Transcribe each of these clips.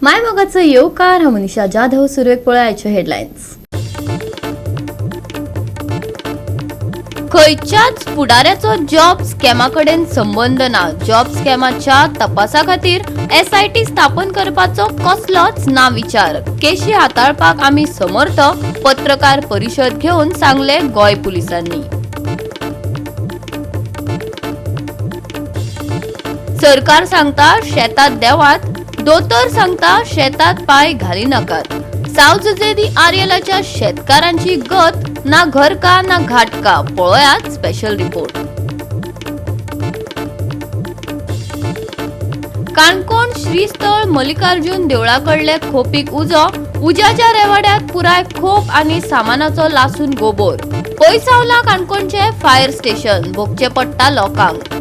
मायमोगाचो येवकार. हांव मनीषा जाधव. सुरवेक पळयाच्यो हेडलायन्स. खंयच्याच फुडाऱ्याचो जॉब स्कॅमा कडेन संबंद ना. जॉब स्कॅमाच्या तपासा खातीर एसआयटी स्थापन करपाचो कसलोच ना विचार. केशी हाताळपाक आमी समर्थ, पत्रकार परिशद घेवन सांगले गोंय पुलिसांनी. सरकार सांगता शेतात देवात, दोतोर सांगता शेतात पाय घालिनाकात. साव जुझे आर्यलाच्या शेतकारांची गत ना घर का ना घाट का, पळयात स्पेशल रिपोर्ट. काणकोण श्रीस्थळ मल्लिकार्जुन देवळाकडले खोपीक उजो, उज्याच्या रेवाड्यात पुराय खोप आनी सामानाचो लासून गोबोर. पयसावला काणकोणचे फायर स्टेशन, भोगचे पडटा लोकांक.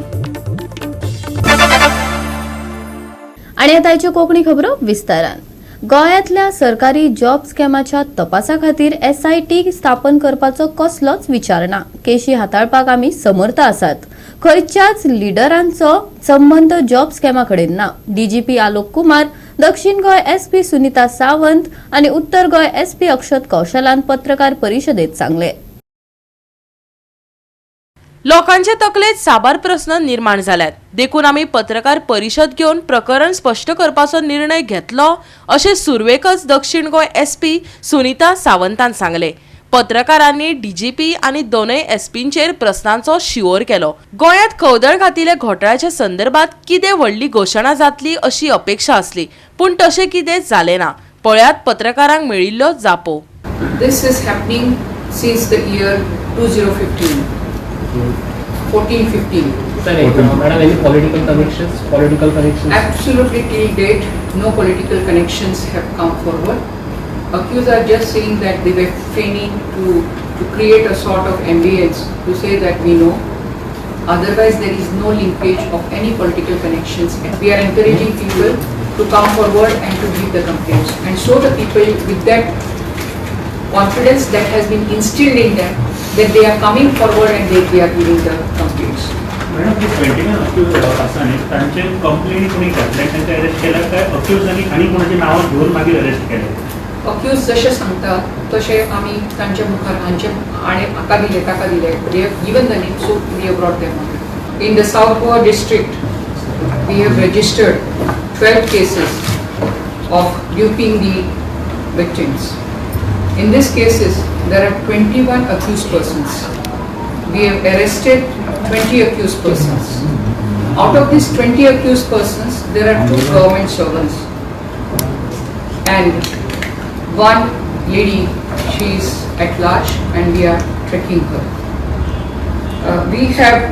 आणि आता आयच्यो कोंकणी खबरो विस्तारान. गोंयांतल्या सरकारी जॉब स्कॅमाच्या तपासा खातीर एसआयटी स्थापन करपाचो कसलोच विचार ना. केशी हाताळपाक आमी समर्थ आसात. खंयच्याच लिडरांचो संबंद जॉब स्कॅमा कडेन ना. डीजीपी आलोक कुमार, दक्षिण गोंय एसपी सुनीता सावंत आनी उत्तर गोंय एसपी अक्षत कौशलान पत्रकार परिशदेत सांगले. लोकांचे तकलेंत साबार प्रस्न निर्माण जाल्यात, देखून आमी पत्रकार परिशद घेवन प्रकरण स्पश्ट करपाचो निर्णय घेतलो, अशें सुरवेकच दक्षिण गोंय एसपी सुनीता सावंतान सांगले. पत्रकारांनी डीजीपी आनी दोनय एसपींचेर प्रस्नांचो शिंवोर केलो. गोंयांत खवदळ घातिल्ल्या घोटाळ्याच्या संदर्भात कितें व्हडली घोशणा जातली अशी अपेक्षा आसली, पूण तशें कितें जालें ना. पळयात पत्रकारांक मेळिल्ल्यो जापो. This is happening since the year 2015, 14, 15. Sir, madam, any political connections? Political connections? Absolutely till date, no political connections have come forward. Accused are just saying that they were feigning to create a sort of ambience to say that we know. Otherwise, there is no linkage of any political connections. We are encouraging people to come forward and to give the complaints. And so the people with that confidence that has been instilled in them, that they are coming forward and they are giving the complaints. Madam, ते 21 accused आसा न्ही, तांचे कंप्लेनी कोणी घातले, तांकां arrest केल्या काय अक्यूजांनी आनी कोणाची नांवां घेवन मागीर अरेस्ट केले? अक्यूज जशें सांगता तशें आमी तांच्या मुखार हांचे आनी हाका दिले ताका दिले, they have given the name, so we have brought them. In the South Goa district, we have registered 12 cases of duping the victims. In these cases, there are 21 accused persons. We have arrested 20 accused persons. Out of these 20 accused persons, there are two government servants and one lady, she is at large and we are tracking her. We have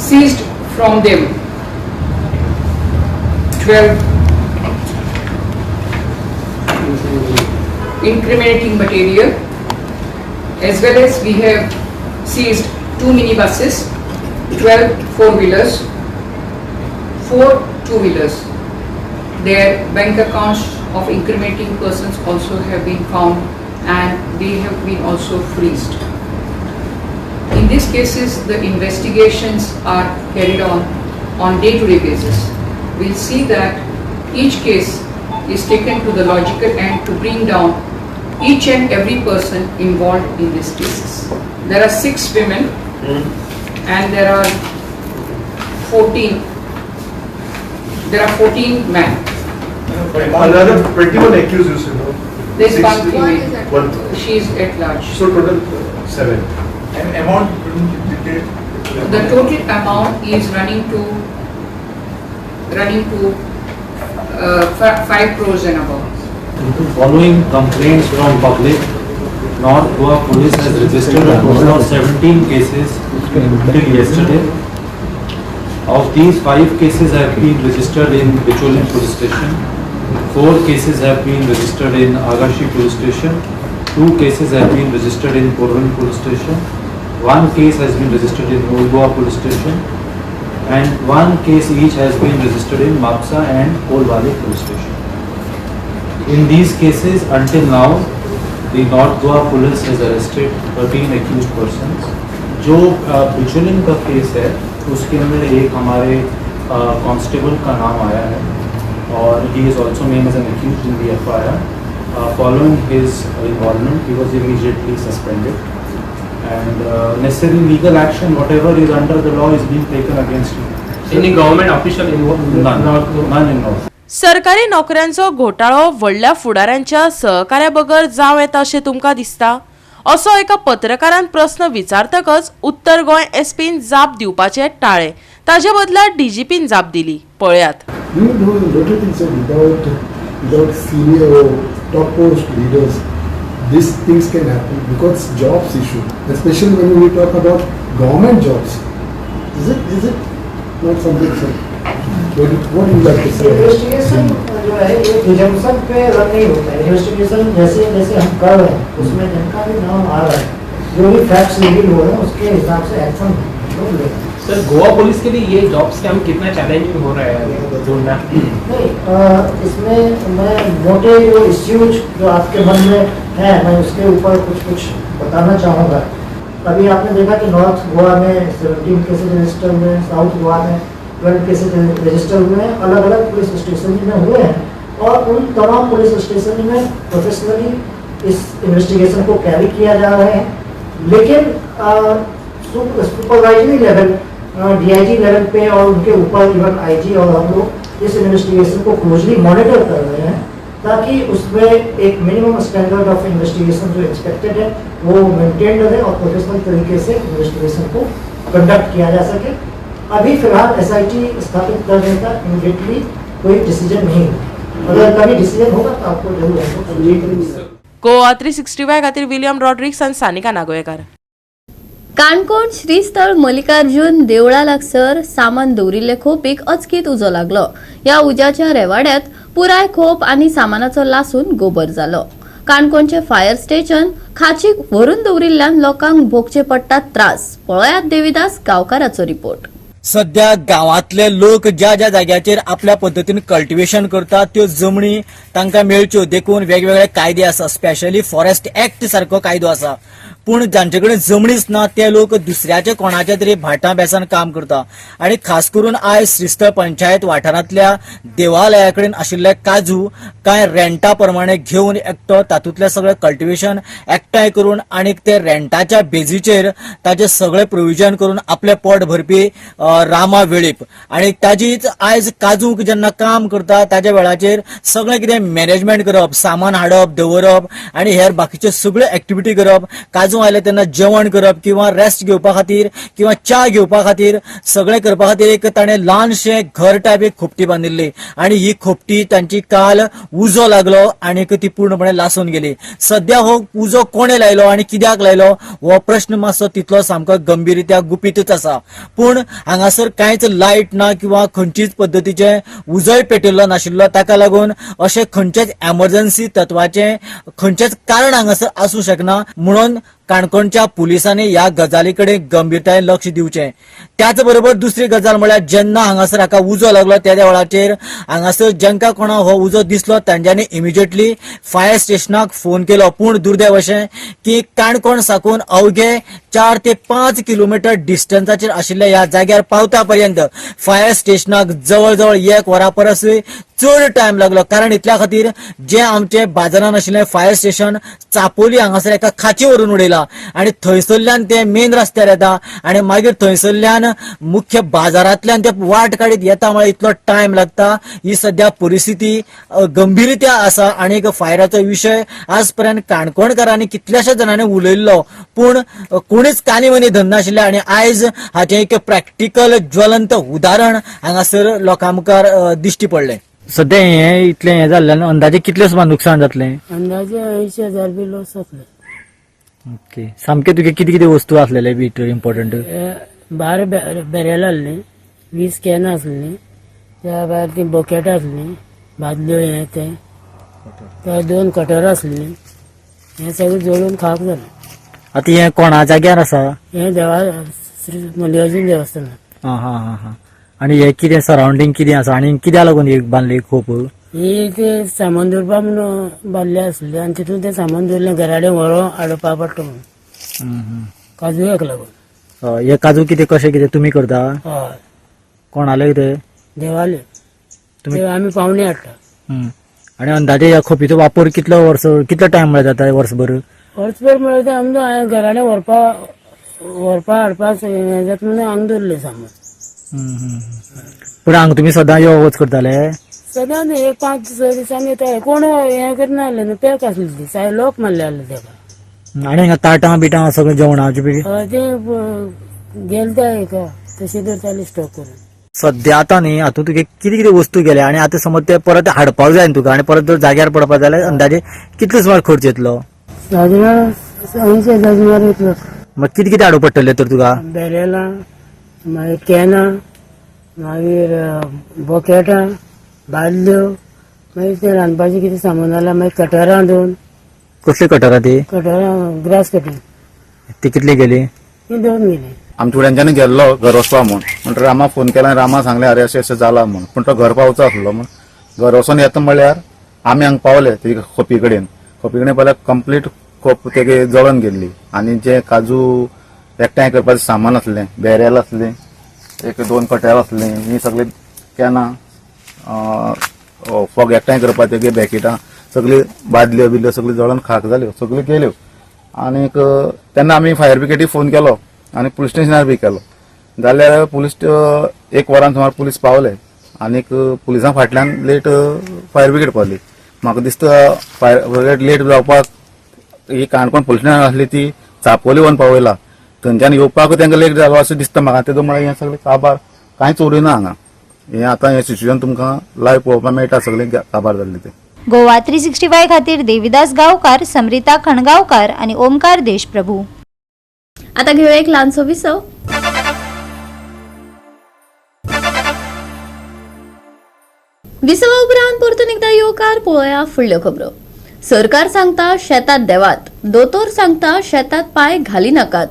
seized from them 12 incriminating material, as well as we have seized 2 minibuses, 12 four-wheelers, 4 two-wheelers. Their bank accounts of incriminating persons also have been found and they have been also freezed. In these cases, the investigations are carried on day-to-day basis. We'll see that each case is taken to the logical end to bring down each and every person involved in these cases. There are 6 women and there are 14. There are 14 men. Another 21 accused, you said, no? There is Six- one female. One. She is at large. So total 7. And amount detailed? The total amount is running to 5 crores and above. Following complaints from public, North Goa Police has registered a total of 17 cases till yesterday. Of these, 5 cases have been registered in Bicholim Police Station, 4 cases have been registered in Agashi Police Station, 2 cases have been registered in Porvorim Police Station, 1 case has been registered in Old Goa Police Station, and 1 case each has been registered in Mapsa and Colvale Police Station. In these cases, until now, the North Goa Police has arrested 13 accused persons. जो बिचोलिम का केस है उसके अंदर एक हमारे constable का नाम आया है or he is also named as an accused in the FIR. Following his involvement, he was immediately suspended, and necessary legal action, whatever is under the law, is being taken against him. Any government official involved? None, none involved. सरकारी नोकऱ्यांचो घोटाळो व्हडल्या फुडाऱ्यांच्या सहकार्या बगर जावं येता अशें तुमकां दिसता असो एका पत्रकारान प्रस्न विचारतकच उत्तर गोंय एसपीन जाप दिवपाचें टाळ्ळें. ताजे बदला डीजीपीन जाप दिली. पळयात. You know, don't you think so? Without senior or top post leaders, these things can happen because jobs issue, especially when we talk about government jobs. Is it not something, sir? What do you like to say? Investigation जो है ये presumption pay run नहीं होता है। Investigation जैसे जैसे हम कर रहे हैं उसमें जिनका भी नाम आ रहा है, जो भी फैक्ट्स रिवील हो रहे हैं उसके हिसाब से एक्शन लोग ले रहे हैं। सर, गोवा पुलिस के लिए ये जॉब स्कैम कितना चैलेंजिंग हो रहा है ढूंढना? नहीं, इसमें मैं मोटे जो इश्यूज जो आपके मन में है मैं उसके ऊपर कुछ कुछ बताना चाहूँगा। अभी आपने देखा कि नॉर्थ गोवा में 17 केसेज रजिस्टर हुए हैं, साउथ गोवा में 12 केसेज रजिस्टर हुए हैं, अलग अलग पुलिस स्टेशन में हुए हैं और उन तमाम पुलिस स्टेशन में प्रोफेशनली इस इन्वेस्टिगेशन को कैरी किया जा रहा है। लेकिन सुपरवाइजरी लेवल, डीआईजी लेवल पे और उनके ऊपर इवन आईजी और हम लोग इस इन्वेस्टिगेशन को क्लोजली मॉनिटर कर रहे हैं ताकि उसमें एक मिनिमम स्टैंडर्ड ऑफ इन्वेस्टिगेशन जो एक्सपेक्टेड है वो मेंटेन रहे और प्रोफेशनल तरीके से इन्वेस्टिगेशन को कंडक्ट किया जा सके। अभी फिलहाल एसआईटी स्थापित करने का इमीडिएटली कोई डिसीजन नहीं हुआ। अगर कभी डिसीजन होगा तो आपको जरूर हमको गोवा 365 खातीर विलियम रॉड्रिक्स आनी सानिका नागोयेकर. काणकोण श्रीस्थळ मल्लिकार्जुन देवळा लागसर सामान दवरिल्ले खोपीक अचकीत उजो लागलो. ह्या उज्याच्या रेवाड्यात पुराय खोप आनी सामानाचो लासून गोबर जालो. काणकोणचे फायर स्टेशन खाचीक व्हरून दवरिल्ल्यान लोकांक भोगचे पडटात त्रास. पळयात देविदास गांवकाराचो रिपोर्ट. सध्या गांवांतले लोक ज्या ज्या जाग्याचेर आपल्या पद्दतीन कल्टिवेशन करतात त्यो जमनी तांकां मेळच्यो देखून वेगवेगळे कायदे आसा. स्पेशली फॉरेस्ट एक्ट सारको कायदो आसा, पूण जांचे कडेन जमनीच ना ते लोक दुसऱ्याच्या कोणाच्या तरी भाटां बेसान काम करता. आनी खास करून आयज श्रीस्थळ पंचायत वाठारांतल्या देवालया कडेन आशिल्ले काजू कांय रेंटा प्रमाणे घेवन एकटो तातूंतलें सगळें कल्टिवेशन एकठांय करून आनी ते रेंटाच्या बेजीचेर ताजें सगळें प्रोविजन करून आपलें पोट भरपी रामा वेळीप आनी ताजीच आयज काजूक जेन्ना काम करता ताज्या वेळाचेर सगळें कितें मॅनेजमेंट करप, सामान हाडप, दवरप आनी हेर बाकीच्यो सगळ्यो एक्टिविटी करप, काजू आयले तेन्ना जेवण करप किंवा रेस्ट घेवपा खातीर किंवा च्या घेवपा खातीर सगळें करपा खातीर एक ताणें ल्हानशें घर टायप एक खोपटी बांदिल्ली आनी ही खोपटी तांची काल उजो लागलो आनी ती पूर्णपणे लासून गेली. सध्या हो उजो कोणे लायलो आनी कित्याक लायलो हो प्रश्न मातसो तितलो सामको गंभीररित्या गुपीतच आसा. पूण हांगासर कांयच लायट ना किंवा खंयचीच पद्दतीचें उजोय पेटिल्लो नाशिल्लो, ताका लागून अशें खंयचेच एमर्जन्सी तत्वाचें खंयचेच कारण हांगासर आसूं शकना म्हणून काणकोणच्या पुलिसांनी ह्या गजाली कडेन गंभीरतायेन लक्ष दिवचें. त्याच बरोबर दुसरी गजाल म्हळ्यार जेन्ना हांगासर हाका उजो लागलो त्या वेळाचेर हांगासर जांकां कोणा हो उजो दिसलो तांच्यांनी इमिजिएटली फायर स्टेशनाक फोन केलो. पूण दुर्दैव अशें की काणकोण साकून अवघे 4 ते 5 किलोमिटर डिस्टन्साचेर आशिल्ल्या ह्या जाग्यार पावता पर्यंत फायर स्टेशनाक जवळ जवळ एक वरा परसूय चड टायम लागलो. कारण इतल्या खातीर जे आमचे बाजारान आशिल्लें फायर स्टेशन चापोली हांगासर एका खाची व्हरून उडयला आनी थंयसरल्यान ते मेन रस्त्यार येता आनी मागीर थंयसरल्यान मुख्य बाजारांतल्यान ते वाट काडीत येता म्हळ्यार इतलो टायम लागता. ही सध्या परिस्थिती गंभीररित्या आसा आनी फायराचो विशय आज पर्यंत काणकोणकारांनी कितल्याश्या जाणांनी उलयल्लो पूण कोणीच कानी मनी धरनाशिल्ले आनी आयज हाचें एक प्रॅक्टिकल ज्वलंत उदाहरण हांगासर लोकां मुखार दिश्टी पडलें. सध्या हें इतलें हें जाल्ल्यान अंदाजे कितलें सुमार नुकसान जातलें? अंदाजे 80,000 बी लॉस जातले. ओके, सामकें तुगे कितें कितें वस्तू आसलेले भितर इम्पॉर्टंट? 12 बॅरेलां आसलीं, 20 कॅनां आसलीं, त्या भायर तीं बकेटां आसलीं, बादल्यो हें तें, त्या 2 कटरां आसलीं, हें सगळें जळून खाक जालें. आतां हें कोणा जाग्यार आसा? हें देवा श्री मल्लिकार्जून देवस्थान. आं हां हां हां आनी हें कितें सरावंडींग कितें आसा आनी कित्याक लागून एक बांदली खोप? ही ते सामान दवरपा म्हणून बांदले आसले आनी तितून तें सामान दवरलें, घरा कडेन व्हरोन हाडपा पडटा म्हणून काजूक लागून. हय, हे काजू कितें कशें कितें तुमी करता? हय. कोणाले कितें? देवाले. तुमी आमी पावणे हाडटा. आनी अंदाजे ह्या खोपीचो वापर कितलो वर्स, कितलो टायम म्हळ्यार जाता वर्सभर? वर्सभर म्हळ्यार तें आमकां घराणे व्हरपा व्हरपा हाडपा हें जाता म्हणून हांगा दवरलें सामान. पूण हांगा तुमी सदां यो वच करताले? सदांच एक 5-6 दिसांनी येताले. कोण हें करना आसले न्हू, पॅक आसली ती, साय लोक मारले आसले तेका. आनी हांगा ताटां बिटां सगळें जेवणाचें बी? हय, तें गेले त्या हेका तशें दवरताले स्टॉक करून. सद्या आतां न्ही हातूंत तुगे कितें कितें वस्तू गेल्या आनी आतां समज ते परत हाडपाक जाय न्ही तुका, आनी परत जर जाग्यार पडपाक जाल्यार अंदाजे कितलो सुमार खर्च येतलो? सादारण 80,000 सुमार येतलो. मग कितें कितें हाडूं पडटलें तर तुका? बॅरेलां, मागीर कॅनां, मागीर बॉकेटां, बादल्यो, मागीर तें रांदपाचें कितें सामान जाल्यार, मागीर कटरां दोन. कसली कटरां ती? कटरां ग्रास कटींग. ती कितली गेली? ती दोन गेली. आमच्या फुड्यांच्यान गेल्लो घर वचपा म्हूण, म्हणटकीर रामा फोन केला आनी रामा सांगलें अरे अशें अशें जालां म्हूण. पूण तो घर पावचो आसलो म्हूण घर वचोन येता म्हळ्यार आमी हांगा पावले ती खोपी कडेन. खोपी कडेन पळयल्यार कंप्लीट खोप तेगे जळोन गेल्ली आनी जे काजू एकठांय करपाचें सामान आसलें, बॅरेल आसलें, एक 2 कटेल आसलीं, ही सगळीं कॅनां, फोग एकठांय करपाक तेगे बॅकेटां, सगळीं बादल्यो बिदल्यो सगळ्यो जळोन खाक जाल्यो, सगळ्यो गेल्यो. आनीक तेन्ना आमी फायर ब्रिगेडीक फोन केलो आनी पुलीस स्टेशनार बी केलो. जाल्यार पुलीस 1 वरान सुमार पुलीस पावले आनीक पुलिसां फाटल्यान लेट फायर ब्रिगेड पावली. म्हाका दिसता फायर ब्रिगेड लेट जावपाक ही काणकोण पुलीस स्टेशनार आसली ती चापोली वचून पावयला, थंयच्यान येवपाक तांकां लेट जालो अशें दिसता म्हाका. तेदो म्हळ्यार हें सगळें काबार, कांयच उरिना हांगा. हें आतां हें सिच्युएशन तुमकां लायव पळोवपाक मेळटा, सगळें काबार जाल्लें तें. गोवा 365 खातीर देविदास गांवकार, समरिता खणगांवकार आनी ओमकार देशप्रभू. आता घेऊया एक ल्हानसो विसव. विसवा उपरांत परतून एकदा येवकार. पळोवया फुडल्यो खबरो. सरकार सांगता शेतात देवात, दोतोर सांगता शेतात पांय घाली नाकात,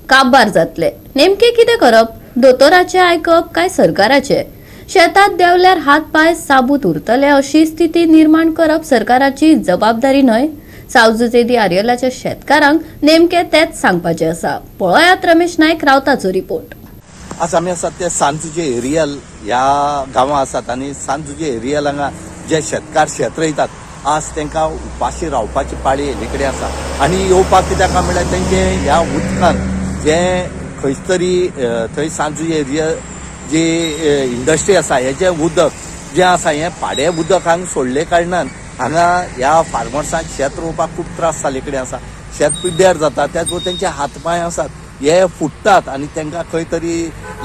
काबार जातले. नेमके कितें करप? दोतोराचें आयकप काय सरकाराचें? शेतात देंवल्यार हात पांय साबूत उरतले अशी स्थिती निर्माण करप सरकाराची जबाबदारी न्हय? सावजुजेदी आर्यलाच्या शेतकारांक नेमके तेच सांगपाचें आसा. पळयात रमेश नायक रावताचो रिपोर्ट. आज आमी आसात ते सांजुजे एरियल ह्या गांवां आसात आनी सांजुजे एरियल हांगा जे शेतकार शेत रोयतात आज तांकां उपाशी रावपाची पाळी येयल्ले कडेन आसा. आनी येवपाक कित्याक काय म्हणल्यार तेंचे ह्या उदकान जे खंयच तरी थंय सांजुजे एरियल जी इंडस्ट्री आसा हेजें उदक जें आसा हें पाडे उदक हांगा सोडले कारणान हांगा ह्या फार्मर्सांक शेत रोवपाक खूब त्रास जाल्ले कडेन आसा. शेत पिड्ड्यार जाता, त्याच बरोबर तेंचे हात पांय आसात हे फुट्टात आनी तांकां खंय तरी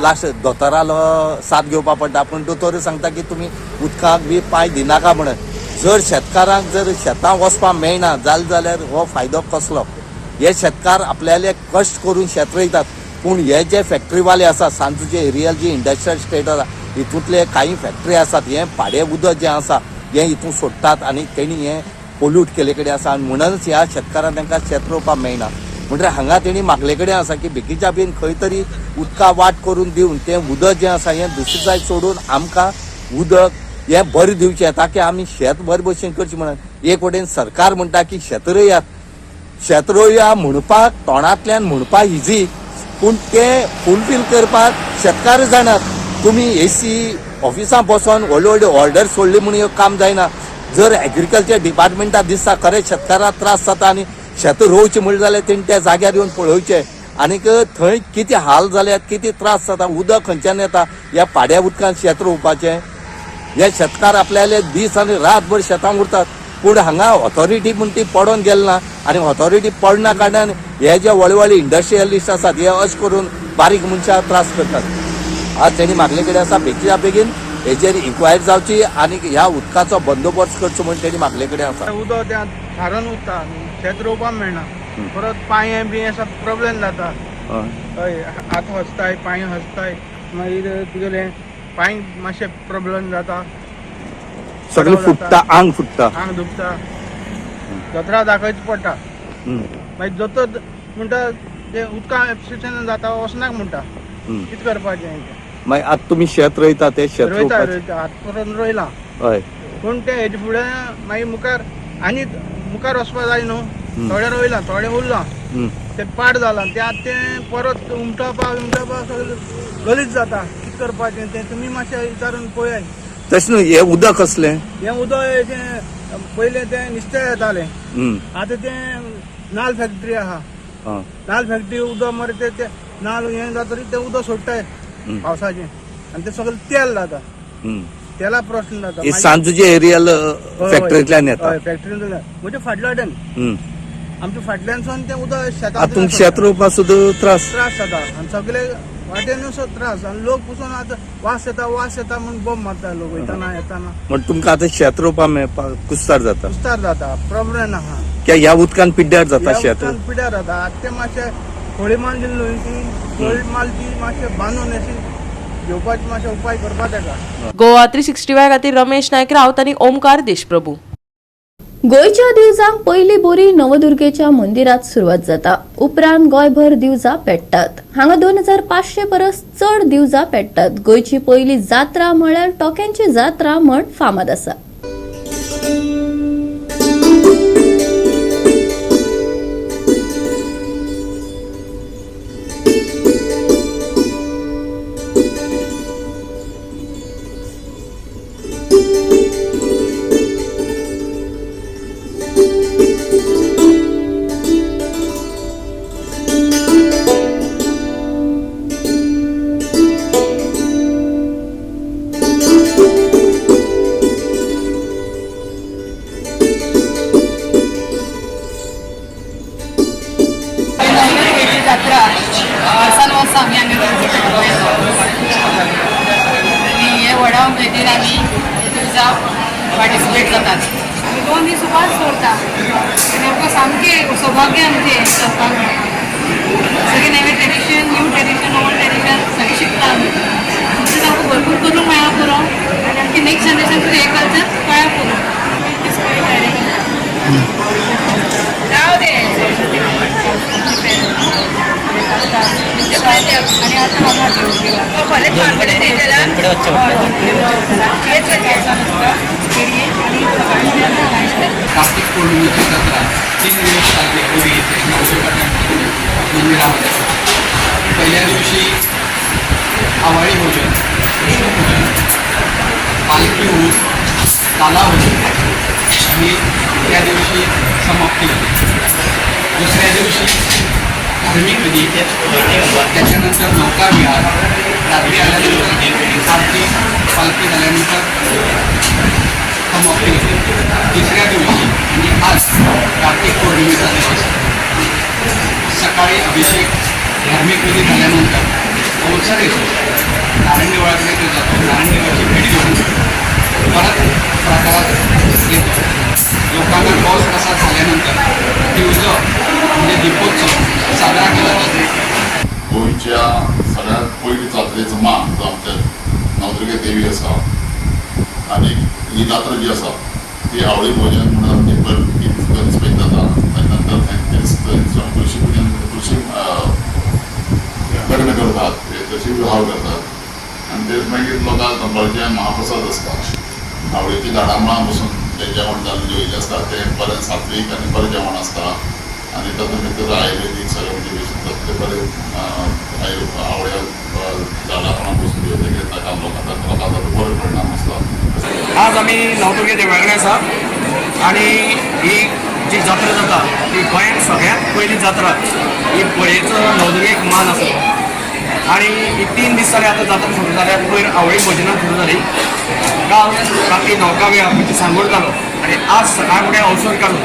लास्ट दोतोरालो साथ घेवपा पडटा. पूण दोतोर सांगता की तुमी उदकाक बी पांय दिनाका म्हणून. जर शेतकारांक जर शेतां वचपाक मेळना जालें जाल्यार हो फायदो कसलो? हे शेतकार आपल्याले कश्ट करून शेत रोयतात, पूण हे जे फॅक्टरीवाले आसात सांजुजे एरियल जी इंडस्ट्रियल स्टेट आसा हितूंतले कांय फॅक्टरी आसात हें पाडे उदक जें आसा हें हितून सोडटात आनी तेणी हें पोल्यूट केल्ले कडेन आसा आनी म्हणूनच ह्या शेतकारांक तांकां शेत रोवपाक मेळना. म्हणटकीर हांगा तेणी मागले कडेन आसा की बेगीच्या बेगीन खंय तरी उदका वाट करून दिवन तें उदक जें आसा हें दुसरे जाय सोडून आमकां उदक हें बरें दिवचें ताकी आमी शेत बरे भशेन करचें म्हणून. एक वटेन सरकार म्हणटा की शेत रोयात, शेत रोया म्हणपाक तोंडांतल्यान म्हणपाक इजी, पूण तें फुलफील करपाक शेतकार जाणात. तुमी एसी ऑफिसां बसोन व्हडले व्हडले ऑर्डर सोडली म्हूण हें काम जायना. जर एग्रीकल्चर डिपार्टमेंटाक दिसता खरें शेतकाराक त्रास जाता आनी शेत रोवचें म्हणलें जाल्यार तेणी त्या जाग्यार येवन पळोवचें आनीक थंय कितें हाल जाल्यात, कितें त्रास जाता, उदक खंयच्यान येता, ह्या पाड्या उदकान शेत रोवपाचें. हे शेतकार आपल्याले दीस आनी रातभर शेतां उरतात, पूण हांगा ऑथॉरिटी म्हूण ती पडोन गेल ना आनी ऑथॉरिटी पडना कारणान हे जे व्हडले व्हडले इंडस्ट्रियलिस्ट आसात हे अशें करून बारीक मनशाक त्रास करतात. आज तेणी मागले कडेन आसा बेगीच्या बेगीन हेजेर इन्क्वायरी जावची आनी ह्या उदकाचो बंदोबस्त करचो म्हूण तेणी मागले कडेन आसा. उदक त्या थारून उरता, शेत रोवपाक मेळना, परत पांये बी असा प्रॉब्लेम जाता. हय, हात हसताय, पांय हसताय, मागीर तुगेले पांय मातशे प्रॉब्लेम जाता, सगळें फुट्टा, आंग फुट्टा, आंग दुखता, दोतोरा दाखयच पडटा. मागीर दोतोर म्हणटा ते उदका एप्सिशन जाता, वचनाक म्हणटा, कितें करपाचें? मागीर आतां तुमी शेत रोयता ते शेत रोयता, रोयता, आतां परत रोयलां. हय, पूण तें हेजे फुडें मागीर मुखार आनी मुखार वचपा जाय न्हू. थोडें रोयलां, थोडें उरलां, तें पाड जालां, तें आतां तें परत उमटोवपाक उमटोवपाक सगळें गलीच जाता. कितें करपाचें तें तुमी मातशें विचारून पळयात. तशें न्हू, हें उदक कसलें? हें उदक पयलें तें निस्तें येतालें, आतां तें नाल फॅक्टरी आहा, नाल फॅक्टरी उदक मरे ते नाल हें जातरी तें उदक सोडटाय पावसाचें आनी तें सगळें तेल जाता, तेला प्रश्न जाता. सांजूचे एरियल फॅक्टरींतल्यान येता? हय, फॅक्टरींतल्यान, म्हणजे फाटल्या वाटेन, आमच्या फाटल्यानसून तें उदक शेतां. तुमकां शेत रोवपाक सुद्दां त्रास त्रास जाता आनी सगळे वाटेनूच त्रास आनी लोक पसून आतां वास येता वास येता म्हूण बोब मारता लोक वयतना येतना. म्हण तुमकां आतां शेत रोवपाक मेळपाक कुस्तार जाता? कुस्तार जाता, प्रॉब्लेम आहा. कित्याक ह्या उदकान पिड्ड्यार जाता शेत? पिड्ड्यार जाता. आतां तें मातशें होळी माल दिली न्हय, ती होळी माल ती मातशें बांदून अशी घेवपाची मातशें उपाय करपा तेका. गोवा 365 खातीर रमेश नायक रावत आनी ओमकार देशप्रभू. गोंयच्या दिवजांक पयली बोरी नवदुर्गेच्या मंदिरात सुरवात जाता. उपरांत गोंयभर दिवजां पेट्टात. हांगा 2500 परस चड दिवजां पेट्टात. गोंयची पयली जात्रा म्हळ्यार टोक्यांची जात्रा म्हण फामाद आसा. जात्रा वर्सान वर्स आमी हांगा आनी हे व्हडा उमेदीन आमी दिवजा पार्टिसिपेट जातात. आमी 2 दीस उपास दवरता आनी आमकां सामकें सौभाग्य आमचें करपाक मेळटा. सगळें नवें tradition, new tradition, old tradition सगळें शिकता आमी. तशेंच आमकां भरपूर करूंक मेळ्ळा पुरो आनी आमचें नेक्स्ट जनरेशन सुद्दां हें कल्चर कळ्ळ्या पुरो. राव दे कार्तिक पौर्णिमेची जात्रा 3 दिवस चालते होळी येते नवदुर्गा मंदिरामध्ये. पहिल्या दिवशी आवाळी भोजन, विष्णुपूजन, पालखी ऊस, काला होतो आणि त्या दिवशी समाप्ती होते. दुसऱ्या दिवशी धार्मिक विधी, त्याच्यानंतर नौका विहार, रात्री आल्यानंतर आरती, पालखी झाल्यानंतर समाप्ती होते. तिसऱ्या दिवशी म्हणजे आज कार्तिक पौर्णिमेचा दिवस, सकाळी अभिषेक, धार्मिक विधी झाल्यानंतर अवसर येतो, नारायण देवळाकडे तो जातो, नारायण देवाची भेट घेऊन परत प्राकारात येतो. लोकांना कौल प्रसाद झाल्यानंतर दिवजो म्हणजे दीपोत्सव साजरा केला जातो. गोंयच्या सगळ्यात पयली जात्रेचो मान जो आमच्या नवदुर्गे देवी आसा आनी ही जात्रा जी आसा ती आवळी भोजन म्हणून आमची बरीच पयली जाता. ताच्या नंतर तुळशी पुजन, तुळशी लग्न करतात, तुळशी विवाह करतात आनी ते मागीर लोकांक दनपारचे महाप्रसाद आसता. आवळीच्या झाडां मुळां बसून जें जेवण जालें जेवयलें आसता तें बरें सात्वीक आनी बरें जेवण आसता आनी तातूंत भितर आयुर्वेदीक सगळें म्हणजे तसलें बरें आवळ्या झाडां मुळां बसून जेवतकीर ताका लोकांक बरो परिणाम आसता. आज आमी नवदुर्गे देवळा कडेन आसा आनी ही जी जात्रा जाता ती गोंयांत सगळ्यांत पयली जात्रा ही पळयेचो नवदुर्गेक मान आसा आनी ही 3 दीस जाले आतां जात्रा सुरू जाल्या. पयर आवळी भोजनां सुरू जाली, काल राती नौका वेळार म्हणजे सांगोड जालो आनी आज सकाळ फुडें अवसर काडून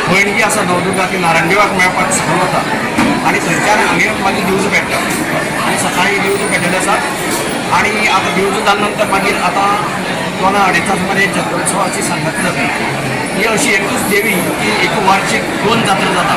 भयण जी आसा नवदुर्गा ती नारायण देवाक मेळपाक सकाळ वता आनी थंयच्यान हांगा मागीर दिवजां पेट्टा आनी सकाळीं दिवजां पेटलेली आसा आनी आतां दिवजां जाल्या नंतर मागीर आतां 2-2.5 सुमार जत्रोत्सवाची सांगत जाता. ही अशी एकूच देवी की एक वार्षिक 2 जात्रा जाता,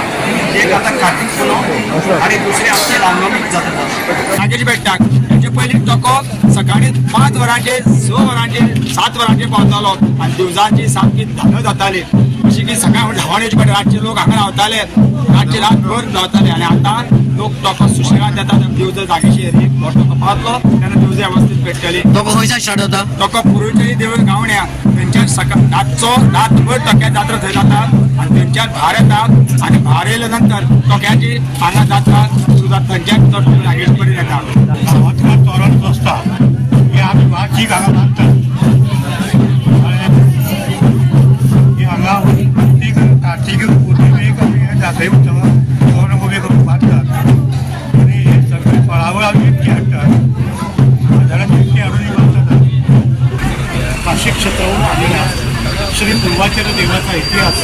एक आतां कार्तिक पुनव आनी दुसरी आमची रामनवमी जात्रा जाता. नागेश बेट्टाक हेचे पयलीं टोको सकाळी 5 वरांचेर, 6 वरांचेर, 7 वरांचेर पावतालो आनी दिवजांची सामकी धांदळ जाताली. अशी की सकाळी धांवण येवची पडटा. रातचे लोक हांगा रावताले, रातचे रातभर रावताले आनी आतां लोक टोको सुशेगाद येतात. दिवजां जागेशी एक मोठो पावतलो तेन्ना दिवजां वेवस्थीत पेट्टली. टोको खंयच्यान स्टार्ट जाता? टोको पुरुचेरी देवूळ गावण्या थंयच्यान सकाळ रातचो रातभर टोक्या जात्रा थंय जाता आनी थंयच्यान भार येता आनी भार येयल्या नंतर टोक्याची हांगा जात्रा सुरू जाता. थंयच्यान तो नागेश पर्यंत येता. गांवांतल्यान तोरण आसता हे आमी वार्षीक हांगा बांदतात. श्री पूर्वाचार्य देवाचा इतिहास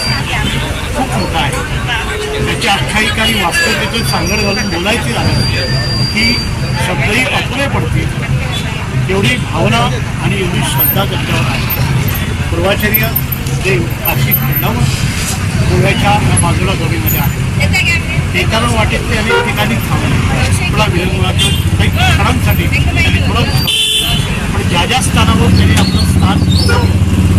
खूप मोठा आहे. त्याची आख्यायिका आणि वास्तवतेतून सांगड घालून बोलायची लागली की शब्दही अपुरे पडतील एवढी भावना आणि एवढी श्रद्धा त्यांच्यावर आहे. पूर्वाचार्य देव काशी खंडावर गोव्याच्या बाजूला गोवीमध्ये आहे. एकाला वाटेत ते अनेक ठिकाणी थांबले, थोडा विरंगुळा किंवा काही क्षणांसाठी त्यांनी थोडं, पण ज्या ज्या स्थानावर त्यांनी आपलं स्थान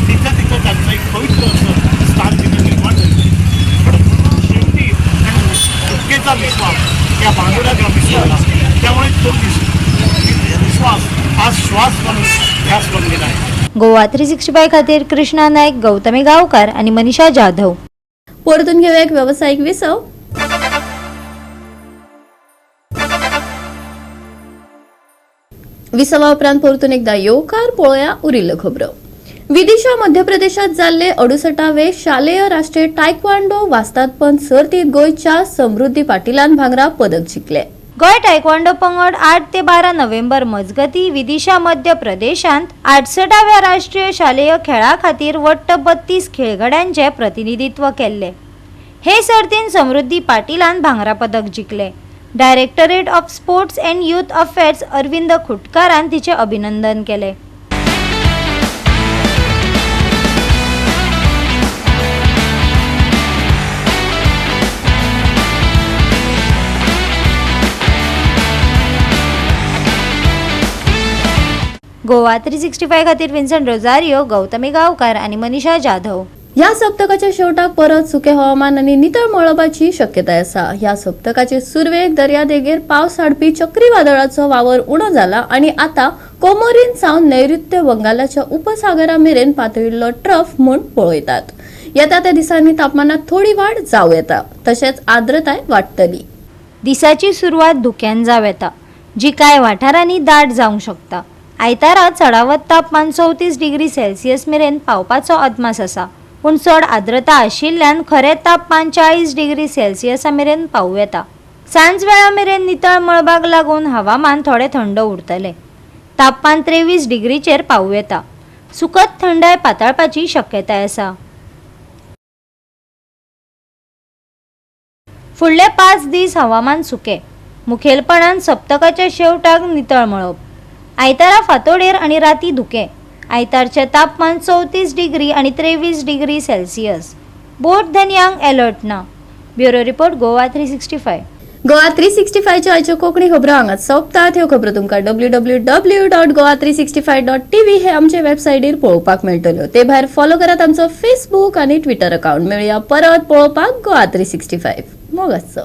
तिथं तिथं त्यांचं एक पवित्र असं स्थान तिथं निर्माण झालं. पण शेवटी सुटकेचा विश्वास या बांगोडा ग्रामीण, त्यामुळे तो विश्वास आज श्वास म्हणून ध्यास बनलेला आहे. गोवा 365 खातीर कृष्णा नाईक, गौतमी गावकार आणि मनीषा जाधव. परतून घेऊया एक व्यावसायिक विसव. विसवा उपरांत परतून एकदा येवकार पळोवया उरिल्ल्यो खबरो. विदिशा मध्य प्रदेशात जाल्ले 68वे शालेय राष्ट्रीय टायक्वांडो वास्तादपण सर्तीत गोंयच्या समृद्धी पाटीलान भांगरा पदक जिखले. गोंय टायक्वांडो पंगड 8 ते 12 नोव्हेंबर मजगती विदिशा मध्य प्रदेशांत 68व्या राष्ट्रीय शालेय खेळा खातीर वट्ट 32 खेळगड्यांचे प्रतिनिधित्व केल्ले. हे सर्तीन समृद्धी पाटीलान भांगरा पदक जिखले. Directorate of sports and youth affairs Arvind खुटकारान तिचे अभिनंदन केले. गोवा 365 खातीर विन्सन रोजारियो, गौतमी गावकार आणि मनीषा जाधव. ह्या सप्तकाच्या शेवटाक परत सुके हवामान आनी नितळ मळबाची शक्यताय आसा. ह्या सप्तकाचे सुरवेक दर्यादेगेर पावस हाडपी चक्रीवादळाचो वावर उणो जाला आनी आतां कोमोरीन सावन नैऋत्य बंगालाच्या उपसागरा मेरेन पातळिल्लो ट्रफ म्हूण पळयतात. येता त्या दिसांनी तापमानात थोडी वाड जावं येता, तशेंच आर्द्रताय वाडटली. दिसाची सुरवात धुक्यान जावं येता, जी कांय वाठारांनी दाट जावंक शकता. आयतारा चडावत तापमान 34 डिग्री सेल्सियस मेरेन पावपाचो अदमास आसा, पूण चड आर्द्रता आशिल्ल्यान खरें तापमान 40 डिग्री सेल्सियसा मेरेन पावूं येता. सांजवेळा मेरेन नितळ मळबाक लागून हवामान थोडें थंड उरतलें. तापमान 23 डिग्रीचेर पावूं येता. सुकत थंडाय पातळपाची शक्यताय आसा. फुडले 5 दीस हवामान सुकें, मुखेलपणान सप्तकाच्या शेवटाक नितळ मळब. आयतारा फांतोडेर आनी राती धुकें. आयतारचें तापमान 34 डिग्री आनी 23 डिग्री सेल्सियस. बोट धनयांक अलर्ट ना. Bureau report, Goa 365. Goa 365च्यो आयच्यो कोंकणी खबरो हांगाच सोंपतात. ह्यो खबरो तुमकां www.goa365.tv हे आमचे वेबसायटीर पळोवपाक मेळटल्यो. ते भायर फॉलो करात आमचो फेसबूक आनी ट्विटर अकाउंट. मेळया परत पळोवपाक गोवा 365. मोगाचो.